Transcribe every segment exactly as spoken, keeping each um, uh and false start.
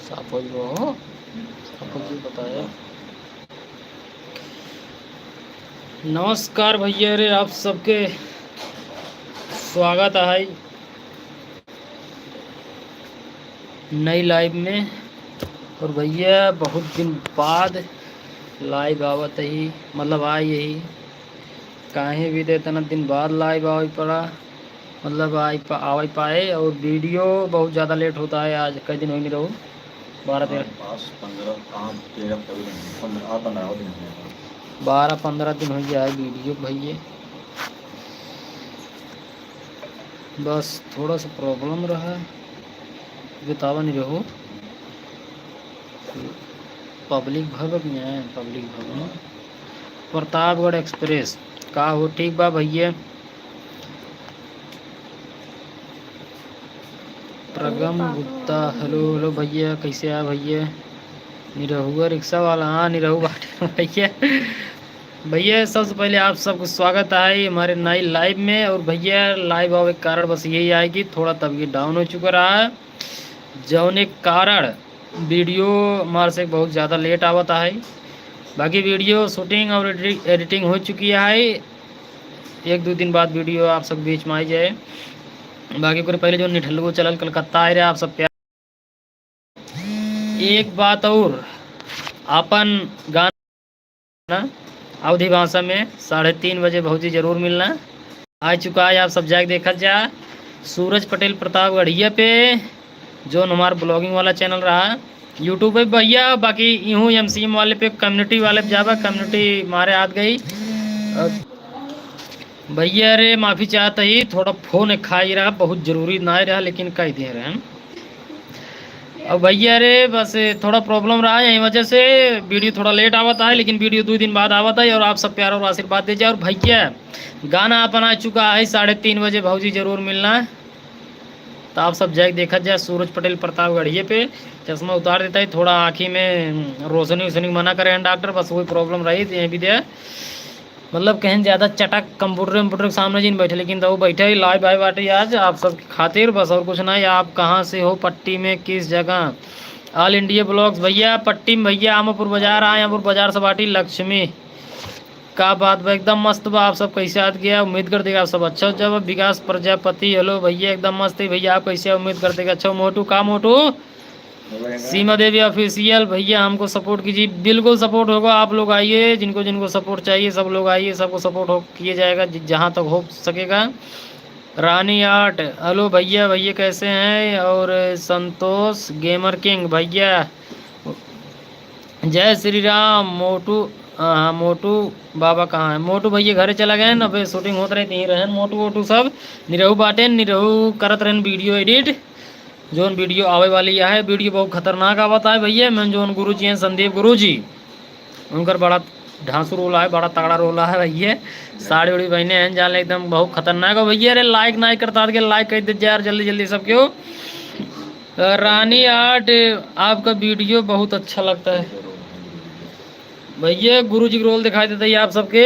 साफ हो गयो हो, साफ हो गयो, बताया। नमस्कार भैया रे, आप सबके स्वागत है नई live में। और भैया, बहुत दिन बाद live आवत ही, मतलब, आई यही, काहे भी दे इतना दिन बाद live आवे पड़ा, मतलब, आई पा-, आवे पाए। और video बहुत ज़्यादा late होता है। आज कई दिन हो नहीं रहू, बारह तेरह, हाँ, पाँच, पन्द्रह, हाँ, तेरह, चौदह दिन, पन्द्रह, हाँ, पन्द्रह दिन हो गए। बारह पन्द्रह दिन हो गया है video भैया। बस थोड़ा सा problem रहा, बतावा नहीं रहू। Public भवन में है, public भवन, प्रतापगढ़ Express। का हो, ठीक बा भैया? प्रगम गुप्ता, hello, hello भैया, कैसे आ भैया? निरहुआ रिक्शा वाला, हाँ, निरहू बाटे भैया। भैया, सबसे पहले आप सबको स्वागत है हमारे नई live में। और भैया, live आवे के कारण बस यही है कि थोड़ा तबीयत down हो चुका रहा है, जौने कारण video हमारे से बहुत ज़्यादा late आवत है। बाकी video shooting और एडिटिंग हो चुकी है, एक दो दिन बाद video आप सब बीच में आई जाए। बाकी ओकरे पहले जो निठल्लुओ चलल कलकत्ता आए रहे, आप सब प्यार। एक बात और, आपन गाना अवधी भाषा में साढ़े तीन बजे भौजी जरूर मिलना। आ चुका है, आप सब जाके देखत जा। सूरज पटेल प्रतापगढ़िया पे, जौन हमार vlogging वाला channel रहा YouTube पे भैया, बाकी इहूँ MCM वाले पे, community वाले पे जाबा, community मारे आत गई। और भैया रे, माफ़ी चाहत ही, थोड़ा phone खाई रहा, बहुत जरूरी ना रहा, लेकिन कह दे रहे हैं। अब भैया रे, बस थोड़ा problem रहा, यही वजह से video थोड़ा late आवत है, लेकिन video दो दिन बाद आवत है। और आप सब प्यार और आशीर्वाद दे जाए। और भैया, गाना अपन आ चुका है साढ़े तीन बजे, भौजी जरूर मिलना। तो आप सब जाके देखा जाए सूरज पटेल प्रतापगढ़िए पे। चश्मा उतार देता है, थोड़ा आँखी में रोशनी वोशनी मना करे हैं डॉक्टर, बस वही problem रही, तो ये भी दे। मतलब, कहीं ज़्यादा चटक computer वम्प्यूटर के सामने जिन बैठे, लेकिन तो वो बैठे ही live आए बाटे आज आप सबके खातिर, बस और कुछ नहीं। आप कहाँ से हो, पट्टी में किस जगह? All India Vlogs भैया, पट्टी में भैया, आमापुर बाजार आए, आमापुर बाजार से बाटी लक्ष्मी। का बात बा, एकदम मस्त बा। आप सब कैसे आत गया? उम्मीद करत ही आप सब अच्छा हो जाबा। विकास प्रजापति, hello भैया, एकदम मस्त है भैया, आप कैसे हो? उम्मीद करत ही अच्छा हो। मोटू, का मोटू? सीमा देवी Official, भैया हमको support कीजिए। बिल्कुल support होगा, आप लोग आइए, जिनको जिनको support चाहिए सब लोग आइए, सबको support हो, किया जाएगा जि-, जहाँ तक हो सकेगा। रानी Art, hello भैया, भैया कैसे हैं? और संतोष Gamer King भैया, जय श्री राम। मोटू, हाँ, मोटू बाबा कहाँ है? मोटू भैया घरे चला गए ना, अबे shooting होत रही, यहीं रहन मोटू वोटू सब। निरहू बाटेन, निरहू करत रहन video edit। जौन video आवे वाली है, video बहुत खतरनाक आवत है भैया। मैं जौन गुरु जी हैं, संदीप गुरु जी, उनकर बड़ा धांसू role है, बड़ा तगड़ा role है भैया। साड़ी उड़ी पहने हैं, जान ले एकदम बहुत खतरनाक है भैया। अरे like नहीं करता के like कर दे यार, जल्दी जल्दी सब क्यों। रानी Art, आपका video बहुत अच्छा लगता है भैया। गुरु जी का role दिखाई देता है आप सबके,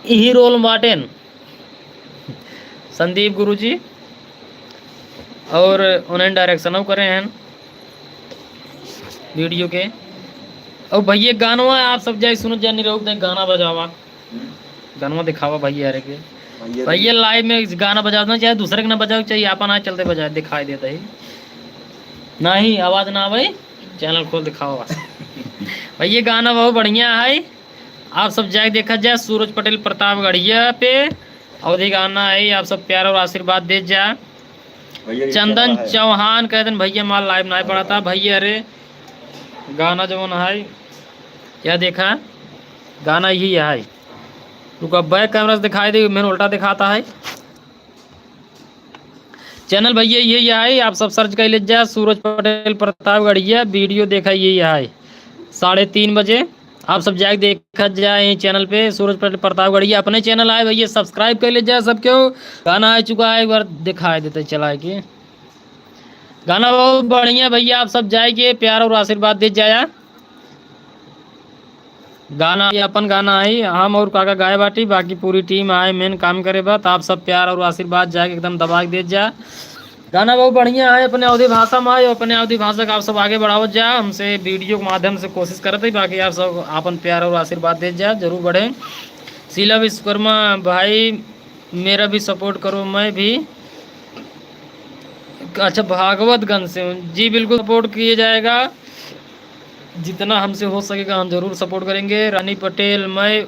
यही role में बाटेन। संदीप गुरुजी, और उन्हें direction करे हैं video के। और भैया गानवा आप सब जाए सुनत जानी रहो, गाना बजावा, गानवा दिखावा भैया रे के। भैया भैया live में गाना बजाना चाहे दूसरे के ना बजावे के चाहिए, अपन आज चलते बजाए दिखाई देता है। नहीं आवाज ना आवे, channel खोल दिखावा। भैया गाना बहुत बढ़िया है, आप सब जाए देखा जाए सूरज पटेल प्रतापगढ़िया पे। अवधी गाना है, आप सब प्यार और आशीर्वाद दे जा। भैया, ये चंदन चल रहा है। चौहान कहते हैं, "भैया, माल live नहीं पड़ता।" भैया रे, गाना जवन है, या देखा, गाना यही है। रुका, back camera से दिखाई दे, मैंने उल्टा दिखाता है। Channel भैया यही है, आप सब search कर ले जा, सूरज पटेल प्रतापगढ़िया, video देखा यही है साढ़े तीन बजे। आप सब जाके देखा जाए यही channel पे, सूरज पटेल प्रतापगढ़िया अपने channel आए भैया, subscribe कर ले जाए सब क्यों। गाना आ चुका है, एक बार दिखाई देते चला के। गाना बहुत बढ़िया भैया, आप सब जाए के प्यार और आशीर्वाद दे जाया। गाना ये अपन गाना है, हम और काका गाए बाटी, बाकी पूरी team आए main काम करे बा। तो आप सब प्यार और आशीर्वाद जाके एकदम दबा के दे जा। गाना बहुत बढ़िया है, अपने अवधी भाषा में है, अपने अवधी भाषा का आप सब आगे बढ़ावत जा। हमसे वीडियो के माध्यम से कोशिश करत है, बाकी आप सब आपन प्यार और आशीर्वाद देत जा, जरूर बढ़े। शीला विश्वकर्मा भाई, मेरा भी सपोर्ट करो, मैं भी। अच्छा, भागवतगंज से हूँ जी, बिल्कुल सपोर्ट किया जाएगा, जितना हमसे हो सकेगा हम जरूर सपोर्ट करेंगे। रानी पटेल, मैं,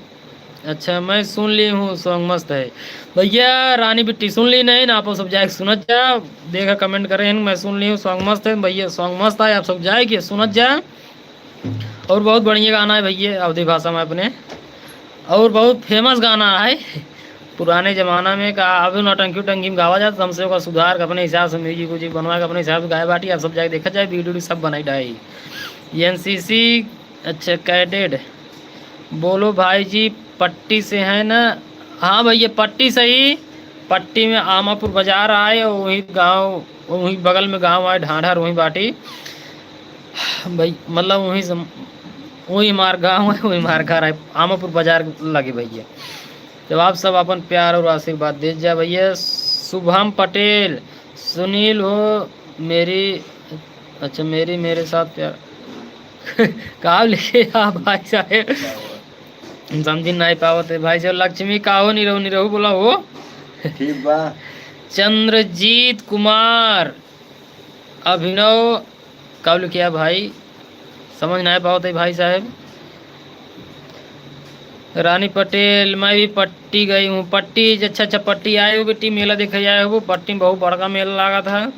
अच्छा, मैं सुन ली हूँ, सॉन्ग मस्त है। भैया, रानी बिट्टी सुन ली नहीं ना, आप सब जाके सुनत जा, देखा, कमेंट करे हैं, मैं सुन ली हूँ, सॉन्ग मस्त है। भैया, सॉन्ग मस्त है, आप सब जाके सुनत जा। और बहुत बढ़िया गाना है भैया, अवधी भाषा में अपने, और बहुत फेमस गाना है। पुराने जमाना में का, अभी नौटंकी उटंकी में गावा जाता, हमसे ओकर सुधार के अपने हिसाब से म्यूजिक उजिक बनवा के अपने हिसाब से गाए बाटी। आप सब जाके देखा जाए, वीडियो सब बनाई डाई। एनसीसी, अच्छा, कैडेट, बोलो भाई जी, पट्टी से है ना? हाँ भैया, पट्टी से ही, पट्टी में आमापुर बाजार आए, वही गाँव, वही बगल में गाँव आए ढांढर, वही बाटी भाई, मतलब वही सम-, वही हमार गाँव है, वही हमार घर है, आमापुर बाजार लगे भैया। जब आप सब अपन प्यार और आशीर्वाद दे जा भैया। शुभम पटेल, सुनील हो मेरी, अच्छा, मेरी, मेरे साथ प्यार का लिखे आप भाई साहब? हम समझी नहीं पावत है भाई साहब। लक्ष्मी का हो, निरहू, निरहू बोला हो। ठीक बा। चंद्रजीत कुमार, अभिनव, का लिखे आप भाई? समझ नहीं पावत है भाई साहब। रानी पटेल, मैं भी पट्टी गई हूँ। पट्टी, अच्छा, अच्छा, पट्टी आए हो बेटी, मेला देखे आए हो? पट्टी में बहुत बड़का मेला लगा था।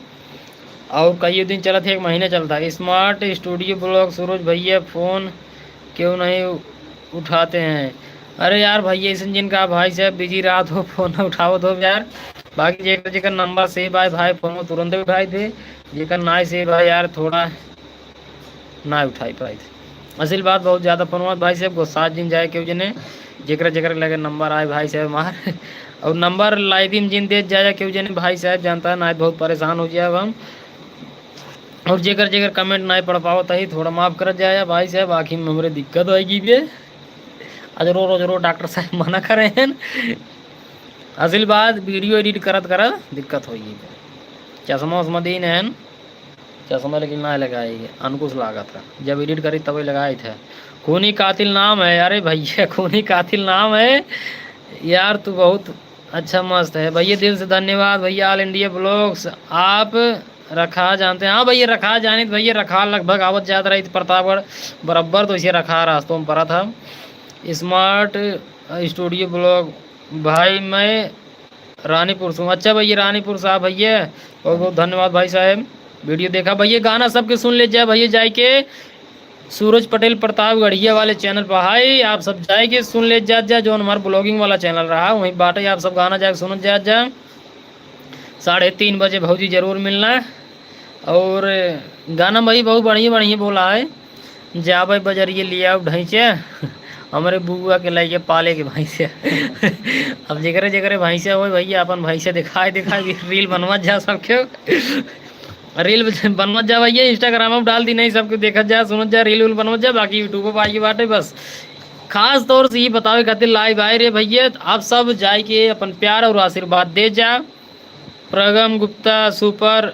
और कई दिन चलत है, एक महीना चलता है। स्मार्ट स्टूडियो ब्लॉग, सूरज भैया फोन क्यों नहीं उ-, उठाते हैं? अरे यार भैया, ऐसे जिनका भाई साहब बिजी रहत हो, फोन ना उठावत हो यार। बाकी जेकर जेकर नंबर सेव आए भाई, फोन तुरंत उठाई थे। जेकर ना सेव आए यार, थोड़ा ना उठाई पाई थे। असल बात, बहुत ज़्यादा फोन हुआ भाई साहब, गुस्सा जिन जाए केहू जने, जेकर जेकर लगे नंबर आए भाई साहब मार। और नंबर लाइव में जिन देत जाए केहू जने भाई साहब, जानता है ना, बहुत परेशान हो जाए अब हम। और जेकर जेकर कमेंट नहीं पढ़ पावत ही, थोड़ा माफ करत जाए भाई साहब, आँखी में हमरे दिक्कत होएगी बे। आज रो रोज रो डॉक्टर साहब मना करे हैं। असल बात, वीडियो एडिट करत करत दिक्कत होएगी बे। चश्मा उश्मा दीन है, चश्मा लेकिन ना लगाई, अंकुश लागत है, जब एडिट करी तब लगाई थे। खूनी कातिल नाम है, अरे भैया, खूनी कातिल नाम है यार, तू बहुत अच्छा, मस्त है भैया, दिल से धन्यवाद भैया। ऑल इंडिया ब्लॉग्स, आप रखा जानते हैं? हाँ भैया, रखा जानित भैया, रखा लगभग आवत जात रही प्रतापगढ़ बराबर, तो इसे रखा रास्तों में पड़ा था। स्मार्ट स्टूडियो ब्लॉग भाई, मैं रानीपुर से हूँ। अच्छा भैया, रानीपुर से आप भैया, बहुत बहुत धन्यवाद भाई साहब, वीडियो देखा भैया। गाना सबके सुन ले जाए भैया, जाए के सूरज पटेल प्रतापगढ़िया वाले चैनल पर। हाय, आप सब जाए के सुन ले जात जा, जौन हमार ब्लॉगिंग वाला चैनल रहा, वहीं बाटे, आप सब गाना जाके सुनत जात जा। साढ़े तीन बजे भौजी जरूर मिलना। और गाना भाई बहुत बढ़िया बढ़िया बोला है, जाबे बजरिए लियाओ भैंसे, हमरे बुआ के लइके पाले के भैंसे। अब जेकरे जेकरे भैंसे होए भैया, अपन भैंसे दिखाए दिखाए भी रील बनवत जा सबके। रील बनवत जा भैया, इंस्टाग्राम में डाल दी, नहीं सबके देखत जा, सुनत जा, रील उल बनवत जा, बाकी यूट्यूब पर आई बाटे बस। खास तौर से ये बतावे खातिर लाइव आए रे भैया, आप सब जाए के अपन प्यार और आशीर्वाद दे जा। प्रगम गुप्ता सुपर,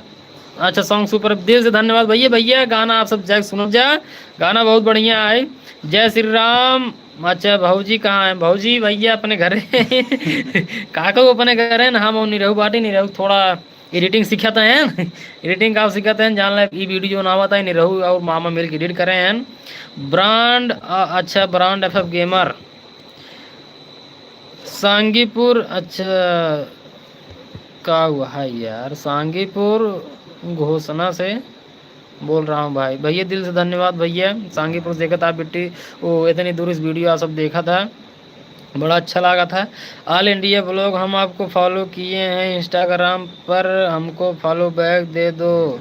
अच्छा, सॉन्ग सुपर, दिल से धन्यवाद भैया। भैया, गाना आप सब जाके सुनब जा, गाना बहुत बढ़िया है। जय श्री राम। अच्छा, भौजी कहाँ है? भौजी भैया अपने घरे। का कहू, अपने घरे ना, हम और निरहू बाटी, निरहू थोड़ा एडिटिंग सीखत हैं। एडिटिंग का सीखत हैं, जान ले, ई वीडियो बनावत है, निरहू और मामा मिल के एडिट करे हैं। ब्रांड, अ, अच्छा, ब्रांड एफ एफ गेमर। सांगीपुर, अच्छा, का हुआ है यार? सांगीपुर घोषणा से बोल रहा हूँ भाई। भैया, दिल से धन्यवाद भैया, सांगीपुर से देखत आप बिट्टी, वो इतनी दूर इस वीडियो आप सब देखत है, बड़ा अच्छा लगा था। ऑल इंडिया ब्लॉग, हम आपको फॉलो किए हैं इंस्टाग्राम पर, हमको फॉलो बैक दे दो।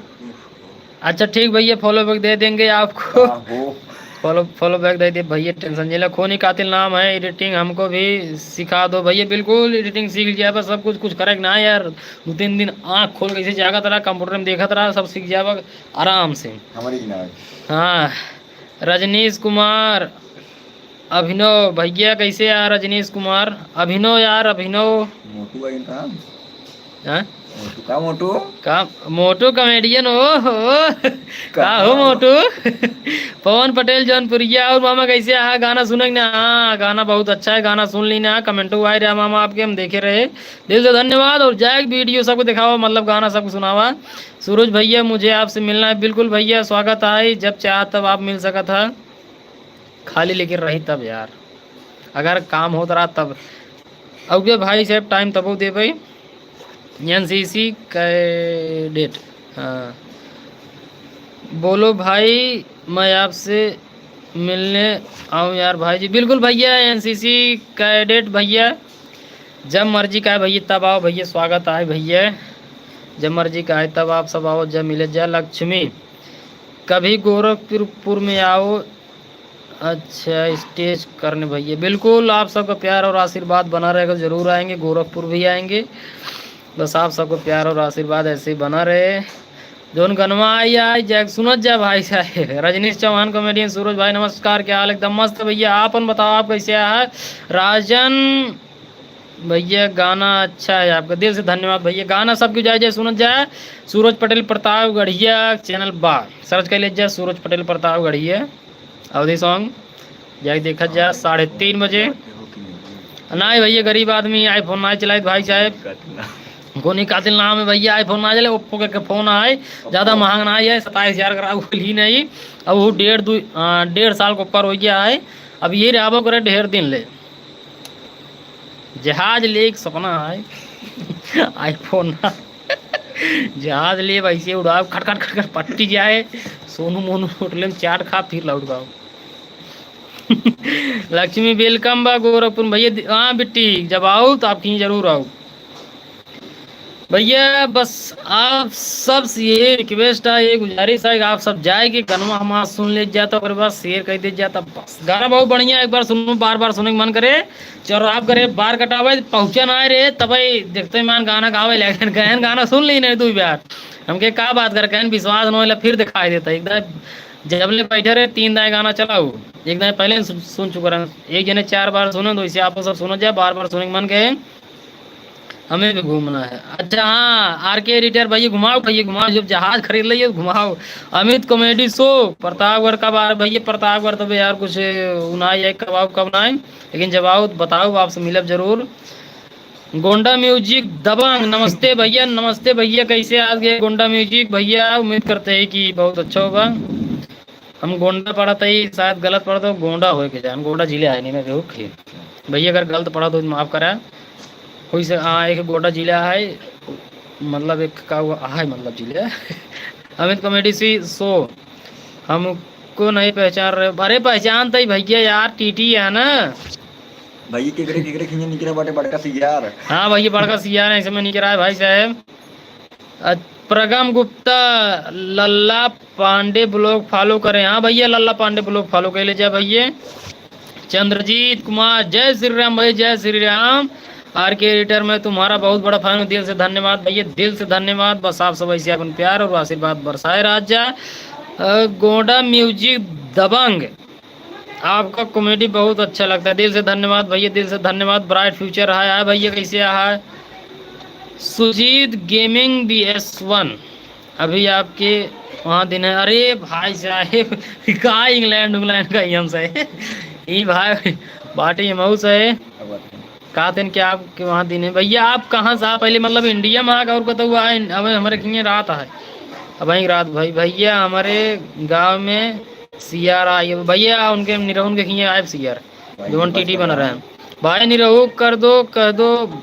अच्छा ठीक भैया, फॉलो बैक दे देंगे आपको। हाँ, हो। फॉलो, फॉलो बैक दे दे भैया, टेंशन नहीं ले। खूनी कातिल नाम है, एडिटिंग हमको भी सिखा दो भैया। बिल्कुल, एडिटिंग सीख लिया बस, सब कुछ, कुछ करे के ना है यार। दो तीन दिन आँख खोल के ऐसे जागत रहा, कंप्यूटर में देखत रहा, सब सीख जाबा आराम से। हमारी की ना है। हाँ, रजनीश कुमार, अभिनव भैया, कैसे यार रजनीश कुमार? अभिनव यार, अभिनव। मोटू भाई का? हाँ? मोटू का मोटू? का मोटू comedian, ओ हो। का हो मोटू? पवन पटेल जौनपुरिया, और मामा कैसे आहा? गाना सुनेंगे ना? हाँ, गाना बहुत अच्छा है, गाना सुन ली ना। Comment आए रहा मामा आपके, हम देखे रहे। दिल से धन्यवाद। और जाए video सबको दिखावा, मतलब गाना सबको सुनावा। सूरज भैया, मुझे आपसे मिलना है। बिल्कुल भैया, स्वागत है, जब चाह तब आप मिल सकत है। खाली लेकिन रही तब यार, अगर काम होत रहा तब। अब भाई साहब time तबो दे भाई। N C C cadet, हाँ। बोलो भाई, मैं आपसे मिलने आऊँ यार भाई जी। बिल्कुल भैया, N C C cadet भैया, जब मर्जी का है भैया, तब आओ भैया, स्वागत आए भैया। जब मर्जी का है तब आप सब आओ, जब मिले जा। लक्ष्मी, कभी गोरखपुर में आओ। अच्छा, stage करने भैया, बिल्कुल आप सबका प्यार और आशीर्वाद बना रहेगा, जरूर आएंगे, गोरखपुर भी आएंगे। बस आप सबको प्यार और आशीर्वाद ऐसे ही बना रहे। जौन गनवा आई, आई जाए, सुनत जा भाई साहब। रजनीश चौहान comedian, सूरज भाई नमस्कार, क्या हाल? एकदम मस्त भैया, आपन बताओ, आप कैसे आहा? राजन भैया, गाना अच्छा है आपका, दिल से धन्यवाद भैया। गाना सबके जाए जाए सुनत जाए। सूरज पटेल प्रतापगढ़िया channel बा, search कर ले जा, सूरज पटेल प्रतापगढ़िया अवधी song। जाए देखत जा साढ़े तीन बजे। नहीं भैया, गरीब आदमी iPhone ना चलाइत भाई साहब। कोनी कातिल नाम है भैया, iPhone ना चले, Oppo के, के phone आए, ज्यादा महंग ना आए, सत्ताईस हजार का, उ ली नहीं। अब वो डेढ़ दो, आ, डेढ़ साल के ऊपर हो गया है। अब ये रहबो करे ढेर दिन ले। जहाज ले एक सपना है। iPhone ना। जहाज ले वैसे उड़ाओ, खट खट खट खट पट्टी जाए, सोनू मोनू होटल में चाट खा, फिर लौट आओ। लक्ष्मी welcome बा गोरखपुर में भैया। दि-, हाँ बिट्टी, जब आओ तो आपकी जरूर आओ भैया। बस आप सबसे ये request है, ये गुजारिश है कि आप सब जाए के गनवा हमार सुन ले जाता, ओकरे बाद share कर दे जाता। बस गाना बहुत बढ़िया, एक बार सुनो, बार बार सुने के मन करे, चौराप करे, बार कटावे, पहुँचा ना रे, तब देखते मान गाना गावे लगे, कहन गाना सुन ली नहीं दो बार। हमके का बात कर, कहन विश्वास न होला, फिर दिखाई देता एकदम। जब ले बैठे रहे, तीन दाएं गाना चलाऊ, एक दाएं पहले सु-, सुन चुका रहे। एक जने चार बार सुने, तो इसे आप सब सुनो जाए, बार बार सुने के मन के। हमें भी घूमना है। अच्छा हाँ, आर के एडिटर भैया घुमाओ, भैया घुमाओ, जब जहाज खरीद लिए घुमाओ। अमित comedy show प्रतापगढ़ का बार भैया, प्रतापगढ़ तब यार कुछ उनाई है, कब आओ कब ना आए, लेकिन जब आओ तो बताओ, आपसे मिलब जरूर। गोंडा म्यूजिक दबंग, नमस्ते भैया, नमस्ते भैया, कैसे आज गए गोंडा म्यूजिक भैया? उम्मीद करते हैं कि बहुत अच्छा होगा। हम गोंडा पढ़त ही, शायद गलत पढ़त हो, गोंडा होए के जान, गोंडा जिले आए नहीं, मैं बेहूद खेल। भैया अगर गलत पढ़त हो तो माफ करा। कोई से, हाँ, एक गोंडा जिला है, मतलब एक का हुआ है, मतलब जिले। अमित comedy show, हमको नहीं पहचान रहे? अरे पहचान तो ही भैया यार, टीटी है ना। भैया केकरे, केकरे खिंजे निकले बाटे बड़का सियार। हाँ भैया, बड़का सियार है, ऐसे में निकल रहा है भाई साहब। अ, प्रगम गुप्ता, लल्ला पांडे vlog follow करें। हाँ भैया, लल्ला पांडे vlog follow कर ले जा भैया। चंद्रजीत कुमार, जय श्री राम भाई, जय श्री राम। आर के एडिटर, मैं तुम्हारा बहुत बड़ा fan हूँ, दिल से धन्यवाद भैया, दिल से धन्यवाद। बस आप सब ऐसे अपन प्यार और आशीर्वाद बरसाए रह जा। अ, गोंडा म्यूजिक दबंग, आपका comedy बहुत अच्छा लगता है। दिल से धन्यवाद भैया, दिल से धन्यवाद। Bright future है, है भैया, कैसे है? सुजीत Gaming B S one, अभी आपके वहाँ दिन है। अरे भाई साहेब, का इंग्लैंड उंग्लैंड का ही हमसे? ई भाई, बाटे ये मऊ से है। का दिन के आपके वहाँ दिन है? भैया, आप कहाँ से? आप पहले मतलब इंडिया में आके और कतौ आए, अब हमारे किए रात है। अब वहीं रात भाई, भैया हमारे गाँव में सियार आई। भैया उनके निरहुन के किए आए सियार, भाई, जौन बस टीटी बन रहे हैं। भाई निरहू कर दो, कह दो।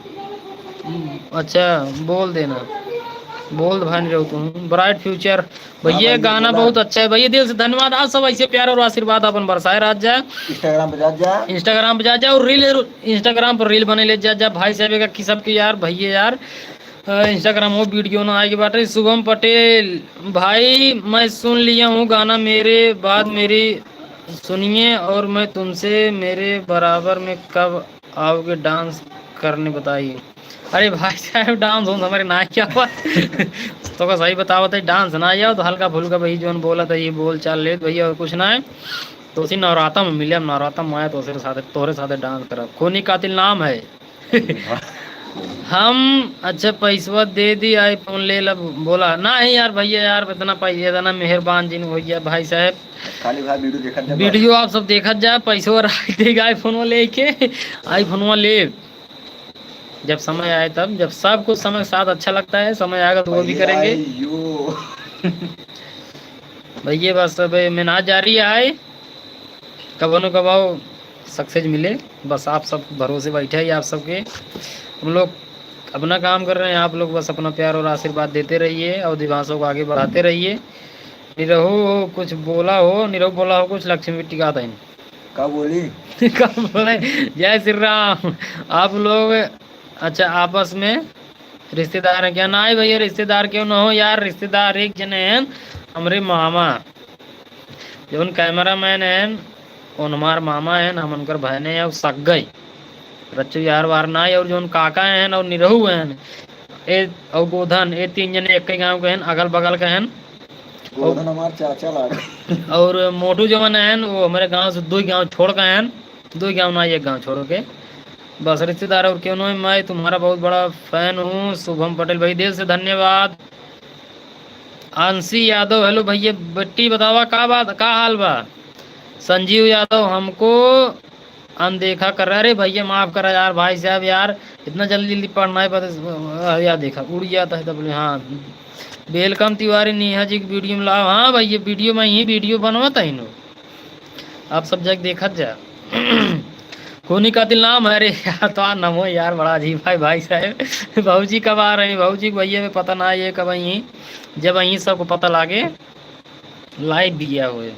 अच्छा, बोल देना, बोल भाई निरहू तुम। Bright future हाँ भैया, भैया, गाना बोला। बहुत अच्छा है भैया, दिल से धन्यवाद। आप सब ऐसे प्यार और आशीर्वाद अपन बरसाए रह जा। Instagram पे जा जा। Instagram पे जा जा और reel, Instagram पर reel बने ले जा जा। भाई साहब का किसब के यार, भैया यार, अ, Instagram वो video ना आए के बाटे। शुभम पटेल, भाई मैं सुन लिया हूँ गाना, मेरे बाद मेरी सुनिए और मैं तुमसे मेरे बराबर में कब आओगे dance करने बताइए। अरे भाई साहब, dance वांस हमारे ना क्या हुआ। तो का सही बतावत है, dance ना आया तो हल्का फुल्का भाई जोन बोला था, ये बोल चाल लेत भैया, और कुछ ना है। तो उसी नवराता में मिले, हम नवराता में आए तो तोरे साथे, तोरे साथे dance करब। खूनी कातिल नाम है। हम, अच्छा, पैसवा दे दी, iPhone ले लब, बोला। नहीं यार भैया, यार, इतना पै-, इतना मेहरबान जिन भैया, भाई साहब। खाली भाई वीडियो देखत जा, वीडियो आप सब देखत जा, पैसवा रख देगा iPhone लेके, iPhone ले। जब समय आए तब, जब सब कुछ समय के साथ अच्छा लगता है, समय आएगा तो वो भी पहले करेंगे। आई यो। भैया बस अब मेहनत जारी है, कबो न कबो success मिले, बस आप सब भरोसे बैठे ही आप सबके। हम लोग अपना काम कर रहे हैं, आप लोग बस अपना प्यार और आशीर्वाद देते रहिए और दिमाग को आगे बढ़ाते रहिए। निरहू कुछ बोला हो, निरहू बोला हो कुछ, लक्ष्मी टिकात है। का बोली? का बोले? जय श्री राम। आप लोग, अच्छा, आपस में रिश्तेदार हैं क्या? नहीं भैया, रिश्तेदार क्यों ना हो यार, रिश्तेदार एक जने हैं, हमरे मामा, जौन cameraman हैं, उन हमार मामा हैं, हम उनकर बहने हैं, और सग्गई रच्चू यार वार ना, और जौन काका हैं और निरहू हैं, ए, और गोधन, ये तीन जने एक ही गाँव के हैं, अगल बगल के हैं। गोधन हमार चाचा लागे। और मोटू जवन हैं, वो हमारे गाँव से दो गाँव छोड़ के हैं, दो गाँव ना, एक गाँव छोड़ के। बस रिश्तेदार और क्यों नहीं, मैं तुम्हारा बहुत बड़ा fan हूँ शुभम पटेल भाई, दिल से धन्यवाद। अंशी यादव, hello भैया, बेटी बतावा का बात, का हाल बा? संजीव यादव, हमको अनदेखा कर रहा। अरे भैया माफ करा यार, भाई साहब यार, इतना जल्दी जल्दी पढ़ना है, पता, यार देखा उड़ जाता है तब। हाँ, welcome तिवारी, नेहा जी की वीडियो में लाओ। हाँ भैया, वीडियो में ही वीडियो बनवाता ही नो, आप सब जाके देखत जा। कोनी कातिल नाम है रे यार, तो आ नमो यार, बड़ा अजीब है भाई साहब। भौजी कब आ रही? भौजी के भैया में पता ना ये कब आई, जब आई सबको पता लागे। Live भी गया हुए।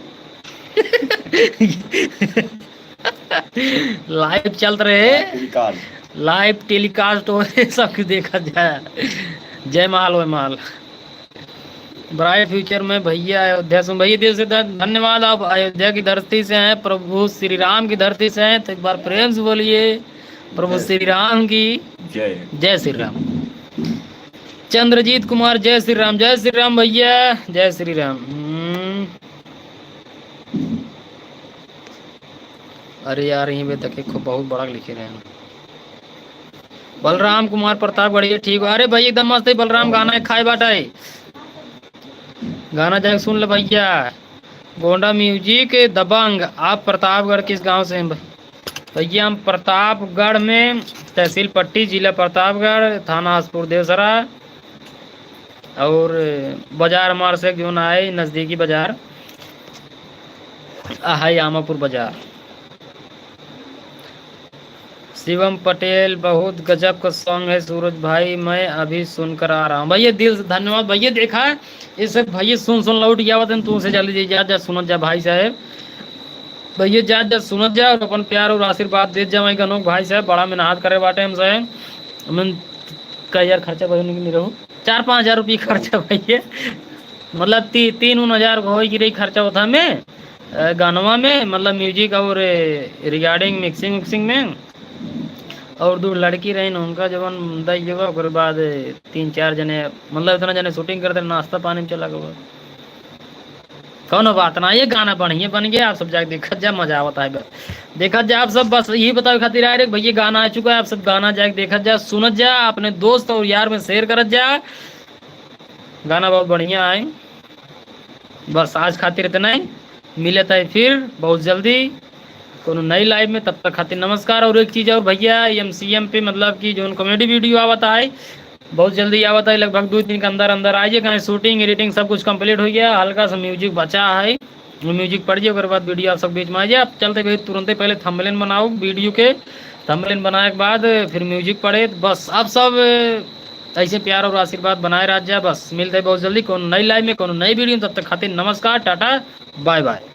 Live चल रहे, live telecast। Live telecast हो रहे, सब कुछ देखा जाए। जय माल, वय माल। Bright future में भैया अयोध्या से, भैया दिल से ध-, धन्यवाद। आप अयोध्या की धरती से हैं, प्रभु श्री राम की धरती से हैं, तो एक बार प्रेम से बोलिए, प्रभु जय श्री राम की जय। जय श्री राम। चंद्रजीत कुमार, जय श्री राम, जय श्री राम भैया, जय श्री राम। हम्म। अरे यार, यहीं पे देखे, खूब बहुत बड़ा लिखे रहे हैं। बलराम कुमार प्रतापगढ़, ये ठीक बा। अरे भाई, एकदम मस्त है बलराम, गाना है, खाए बाटा है। गाना जाके सुन ले भैया। गोंडा music दबंग, आप प्रतापगढ़ किस गांव से हैं भाई? भैया, हम प्रतापगढ़ में, तहसील पट्टी, जिला प्रतापगढ़, थाना हसपुर देवसरा, और बाजार हमार से जो ना आए, नजदीकी बाजार, आ, है आमापुर बाजार। शिवम पटेल, बहुत गजब का song है सूरज भाई, मैं अभी सुनकर आ रहा हूँ। भैया, दिल से धन्यवाद भैया। देखा, ये सब भैया सुन सुन लौट गया, तू से जल्दी जा, जा सुनत जा भाई साहब। भैया, जा, जा सुनत जा और अपन प्यार और आशीर्वाद देत जा। वहीं गनोक भाई साहब बड़ा मेहनत करे बाटे हमसे। हमन का यार खर्चा भाई नहीं रहू, चार पाँच हजार रुपये खर्चा भैया, मतलब ती-, तीन उन हजार हो गिरे खर्चा होता हमें, अ, गानवा में, मतलब music और, ए, recording, mixing उक्सिंग में। और दो लड़की रही न, उनका जवन दई गवा, ओकर बाद तीन चार जने, मतलब इतना जने shooting करते, नाश्ता पानी में चला गवा। कौनो बात ना, ये गाना बढ़िया बन गया, आप सब जाके देखत जा, मजा आवत है बस। देखत जा आप सब, बस यही बतावे खातिर आए रहे कि भैया गाना आ चुका है, आप सब गाना जाके देखत जा, सुनत जा, अपने दोस्त और यार में share करत जा। गाना बहुत बढ़िया है। बस आज खातिर इतना ही, मिलत है फिर बहुत जल्दी कोनो नई live में। तब तक खातिर नमस्कार। और एक चीज़ और भैया, MCM पे मतलब कि जौन comedy video आवत है, बहुत जल्दी आवत है, लगभग दो दिन के अंदर अंदर आ जाए, काहे shooting editing सब कुछ complete हो गया, हल्का सा music बचा है, वो music पड़ जाए, ओकर बाद video आप सब बीच में आ जाए। आप चलते भाई तुरंते पहले thumbnail बनाओ, video के thumbnail बनाए के बाद फिर music पड़े। बस आप सब ऐसे प्यार और आशीर्वाद बनाए रह जा। बस मिलते हैं बहुत जल्दी कोनो नई live में, कोनो नई video में। तब तक खातिर नमस्कार, टाटा, bye bye।